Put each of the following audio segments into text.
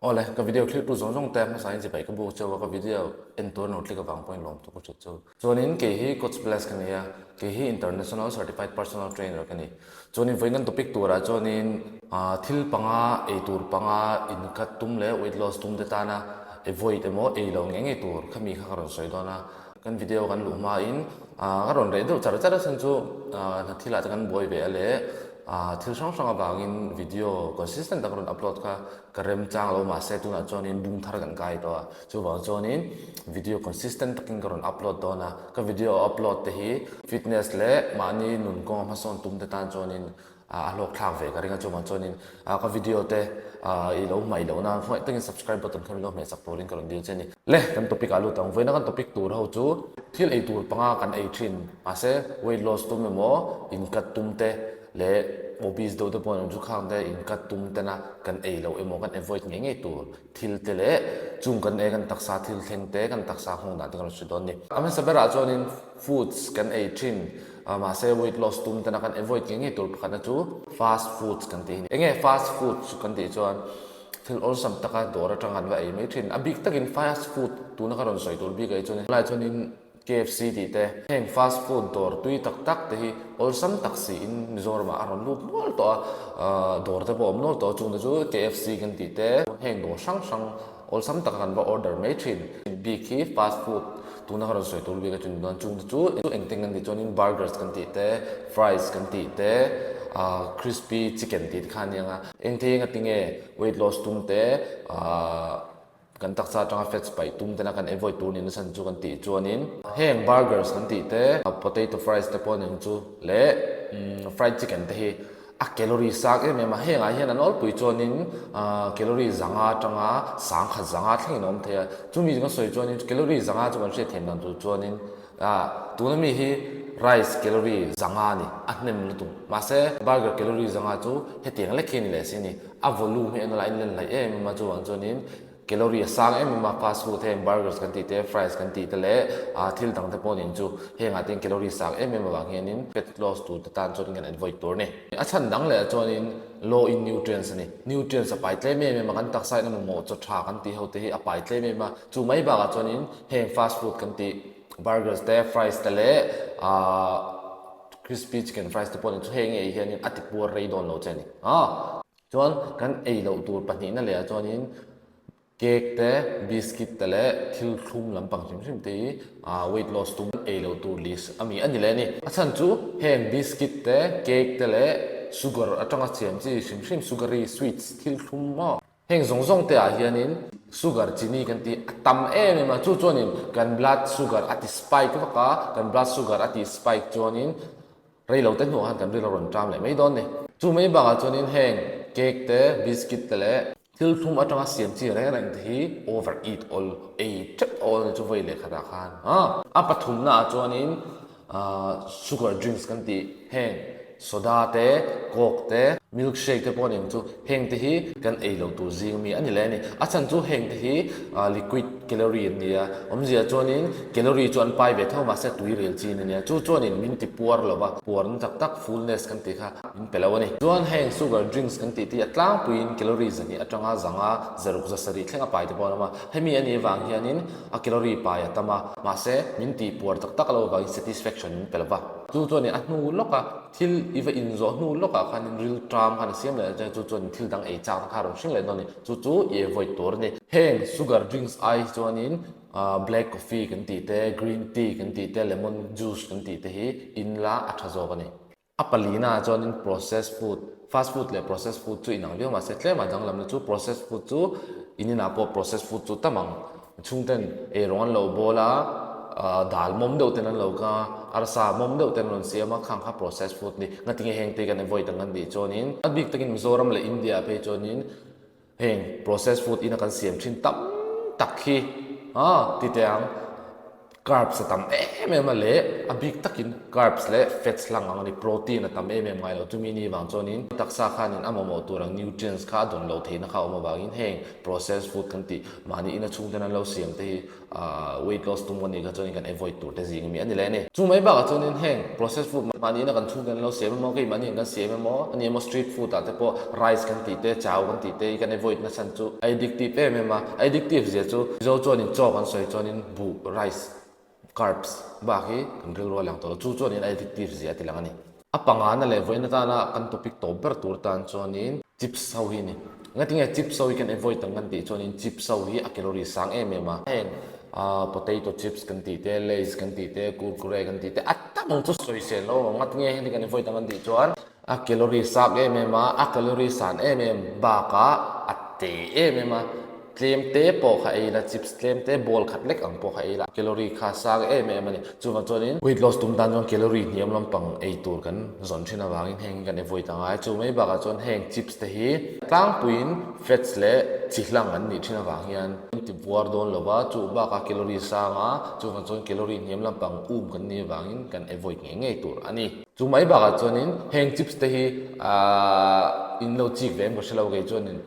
Awle, ka video thlirtu zawng zawng te hmasain chibai ka buk cheu a, ka video en tur no click avang pawhin lawm tuk a hriat chu. Chuanin kei hi Coach Bless ka ni a, kei hi International Certified Personal Trainer ka ni. Chuanin vawiin kan topic turah chuanin thil panga, ei tur panga in cut tum leh weight loss tum te tana avoid emaw ei lo ngei ngei tur khami kha ka rawn sawi dawn a. Kan video kan luh hmain ka rawn reh deuh char char a chhan chu hna thilah te kan buai ve a leh thil hrang hrang avangin video consistent tak rawn upload kha ka remchang lo mahse tunah chuanin bung thar kan kai tawh a, chuvang chuanin video consistent takin ka rawn upload dawn a, ka video upload te hi fitness leh mahni nun kawnga hmasawn tum te tan chuanin a hlawk thlak ve ka ring a, chuvang chuanin ka video te i lo hmaih loh nan hruai takin subscribe button kha min lo hmeh sak turin ka rawn dil che a ni. Le kan topic ah lut ang, vawiina kan topic tur ho chu thil ei tur panga kan ei thin mahse weight loss tum emaw in cut tum te leh obese deuh te pawh an awm chu khang te in cut tum tena kan ei loh emaw kan avoid ngei ngei tur thil te leh chung kan ei kan taksa thil thleng te kan taksa nghawng dan te kan rawn sawi dawn a ni. A hmasa berah chuanin foods kan ei thin mahse weight loss tum tena kan avoid ngei ngei tur pakhatna chu fast foods kan tih hi a ni. Enge fast food chu kan tih chuan thil awlsam taka dawr atang an va ei mai thin. A bik takin fast food tuna ka rawn sawi tur bik ah hi chuan helai chuanin KFC tih te, heng fast food dawr tui tak tak te hi awlsam tak siin Mizoram ah a rawn lut nual tawh a, dawr te pawh a awm nual tawh a, chung te chu KFC kan tih te, heng dawr hrang hrang awlsam taka kan va order mai thin bik hi fast food tuna ka rawn sawi tur bik a chu ni dawn, chung te chu engtin kan tih chuanin burgers kan tih te, fries kan tih te, crispy chicken tih te kha a ni ang a, engthei engatinge weight loss tum te, Kan taksa atanga fats paih tum tena kan avoid tur ni nasa chu kan tih chuanin heng burgers kan tih te, potato fries te pawh ning chu leh fried chicken te hi a calorie sang em em a, hengah hian an awlpui chuanin calorie zanga atanga sangkhat zanga thlengin a awm thei a, chumi kan sawi chuanin calorie zanga chu kan hriat thiam dan tur chuanin tuna mi hi rice calorie zanga a ni, a hnem lutuk mahse burger calorie zanga chu hetiang lek hi a ni leh si a ni. A volume hi engla in len hlaih em em a, chuvang chuanin calorie a sang em em a, fast food heng burgers kan tih te, fries kan tih te leh ah thil dang te pawh nen chu hengah te hian calorie sang em em avang hianin fat loss tur te tan chuan kan avoid tur a ni. A chhan dang leh ah chuanin low in nutrients a ni. Nutrients a pai tlem em em a, kan taksa in a mamawh chaw tha kan tih ho te hi a pai tlem em a, chu mai bakah chuanin heng fast food kan tih burgers te, fries te leh ah Crispy chicken fries te pawh ni chu hei ngei hianin a ti puar rei dawn lo che a ni. Aw. Chuan kan ei loh tur pahnihna leh ah chuanin cake te, biscuit te leh thil thlum lampang hrim hrim te hi weight loss tum ei loh tur list a mi a ni leh a ni. A chhan chu heng biscuit te, cake te leh sugar atanga siam chi hrim hrim sugary sweets thil thlum maw. Heng zawng zawng te ah hianin sugar chini kan tih a tam em em a, chu chuanin kan blood sugar a ti spike vak a, kan blood sugar a tih spike chuanin rei lo te hnuah khan kan rilru a rawn ṭam leh mai dawn ni. Chu mai bakah chuanin heng cake te, biscuit te leh thil thlum atanga siam chi reng reng te hi over eat awl, ei teuh awl a ni chu vawi leh khatah khan. A pathumna ah chuanin Sugar drinks kan tih heng soda te, coke te, milk shake te pawh nen chu heng te hi kan ei loh tur zing ami a ni leh a ni. A chhan chu heng te hi liquid calorie an ni a, awmzia chuanin calorie chu an pai ve tho mahse tui rel chin a nia, chu chuanin min ti puar lo va, puarna tak tak fullness kan tih kha min pe lo a ni. Chuan heng sugar drinks kan tih te hi a tlangpuiin calorie zahnih atanga zanga zaruk zasarih thleng a pai te pawh an awm a, hemi a nih avang hianin A calorie pai a tam a, mahse min tih puar tak tak lo avangin satisfaction min pe lo va. Chu chuanin a hnu lawka thil i va inzawh hnu lawkah khanin ril ṭam khan a siam leh a, chu chuanin thil dang ei chak te kha a rawn hring leh dawn a ni. Chu chu i avoid tur a ni. Heng sugar drinks ai hi chuanin black coffee kan tih te, green tea kan tih te, lemon juice kan tih te hi in la a ṭha zawk a ni. A palina ah chuanin processed food, fast food leh processed food chu inang viau mahse tlem a danglamna chu processed food chu in inah pawh processed food chu tam ang. Chhungten eirawng an lo bawl a, dal mawm deuh ten an lo kang a, arsa mawm deuh ten an rawn siam a, khang kha processed food ni. Ngatinge heng te kan avoid ang kan tih chuanin a bik takin Mizoram leh India ah phei chuanin heng processed food ina kan siam thin tam tak hi ti teh ang. Carbs a tam em em a leh a bik takin carbs leh fats hlang ang a ni, protein a tam em em ngai lo. Chumi ni vang chuanin taksa khanin a mamawh tur ang nutrients kha a dawn lo theihna kha a awm avangin heng processed food kan tih mahni ina chhungten an lo siam te hi weight loss tum kan nih kha chuanin kan avoid tur te zing ami a ni leh a ni. Chu mai bakah chuanin heng processed food mahni ina kan chhungten an lo siam emaw keimahni an kan siam emaw a ni emaw street food ah te pawh rice kan tih te chow kan tih te hi kan avoid na chhan chu a addictive em em a, a addictive zia chu Mizo chuanin chaw kan sawi chuanin buh, rice, carbs bak hi kan rilru a lang tawh lo, chu chuanin a addictive zia a ti lang a ni. A pangana leh vawiin atana kan topic tawp ber tur tan chuanin chips ho hi a ni. Ngatinge chips ho hi kan avoid ang kan tih chuanin chips ho hi a calorie sang em em a. Heng potato chips kan tih te, lays kan tih te, kurkure kan tih te a tam ang chu sawisel lo ang. Ngatinge heng hi kan avoid ang kan tih chuan a calorie sang em em a, a calorie san em em bakah a te em em a. Tlem te pawh kha ei la, chips tlem te bowl khat lek ang pawh kha ei la, calorie kha sang em em a ni. Chuvang chuanin weight loss tum tan chuan calorie hniam lampang ei tur kan zawn thin avangin heng hi kan avoid a ngai. Chu mai bakah chuan heng chips te hi tlangpuiin fats leh chi hlang an nih thin avang hian an ti buar dawn lo va, chu bakah calorie sang a, chuvang chuan calorie hniam lampang um kan nih avangin kan avoid ngei ngei tur a ni. Chu mai bakah chuanin heng chips te hi aah in lo chik ve em ka hre lo kei chuanin.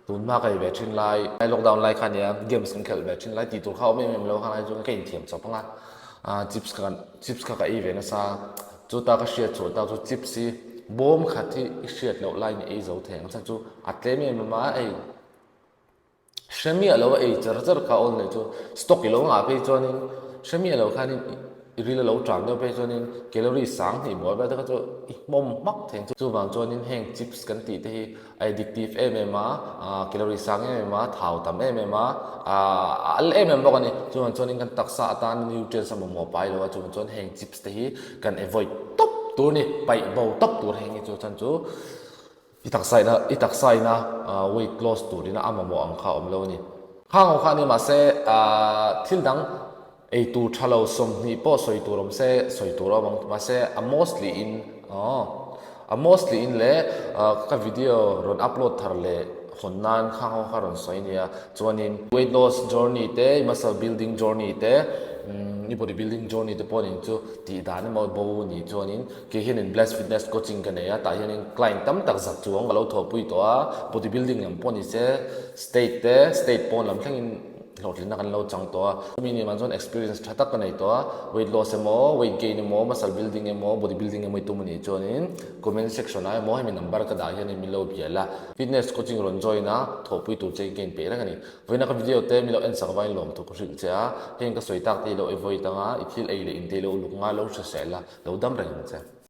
Tun hma ka ei ve thin lai, lockdown lai kha nia games kan khelh ve thin lai tih tur kha awm em em lo kha lai chuan ka inthiam chawp ang a, chips kha chips kha ka ei ve nasa, chuta ka hriat chhuah tak chu chips hi bawm khat hi i hriat loh laiin i ei zo thei ang chhan chu a tlem em em a, hei hre miah lo a ei char char kha awl nei chu stock i lo ngah phei chuanin hre miah lo khanin I ril a lo tan deuh phei chuanin calorie sang hnih buai vel te kha chu i hmawm hmak thei ang chu. Chuvang chuanin heng chips kan tih te hi a addictive em em a, calorie sang em em a, thau tam em em a, a al em em bawk a ni. Chuvang chuanin kan taksa atan nutrients a mamawh pai lo a, chuvang chuan heng chips te hi kan avoid tawp tur a ni, paih bo tawp tur heng hi chu chhan chu I taksaina i taksaina weight loss turina a mamawh ang kha a awm lo a ni. Khang ho kha a ni mahse thil dang ei tur tha lo 20 pawh sawi tur awm se sawi tur a awm ang mahse a mostly in a mostly in leh ka video rawn upload thar leh hawn nan khang ho kha rawn sawi a nia chuanin weight loss journey te muscle building journey te i body building journey te pawh nen chu tih dan emaw bo a nih chuanin Kei hianin Bless Fitness Coaching ka nei a, tah hianin client tam tak zak chuang ka lo thawhpui tawh a, body building lam pawh ni se, state te, state pawn lam thlengin hlawhtlinna kan lo chang tawh a. Chumi ni man chuan experience tha tak ka nei tawh a, weight loss emaw, weight gain emaw, muscle building emaw, body building emaw i tum a nih chuanin comment section ah emaw hemi number ka dah hianin min lo bia la, fitness coaching rawn join a, thawhpui tur che in ka inpeih reng a ni. Vawiina ka video te min lo en sak vain lawm thu ka hrilh che a, heng ka sawi tak te i lo avoid anga i thil ei leh in te i lo uluk ngai lo hre sel a, Lo dam reng ang che.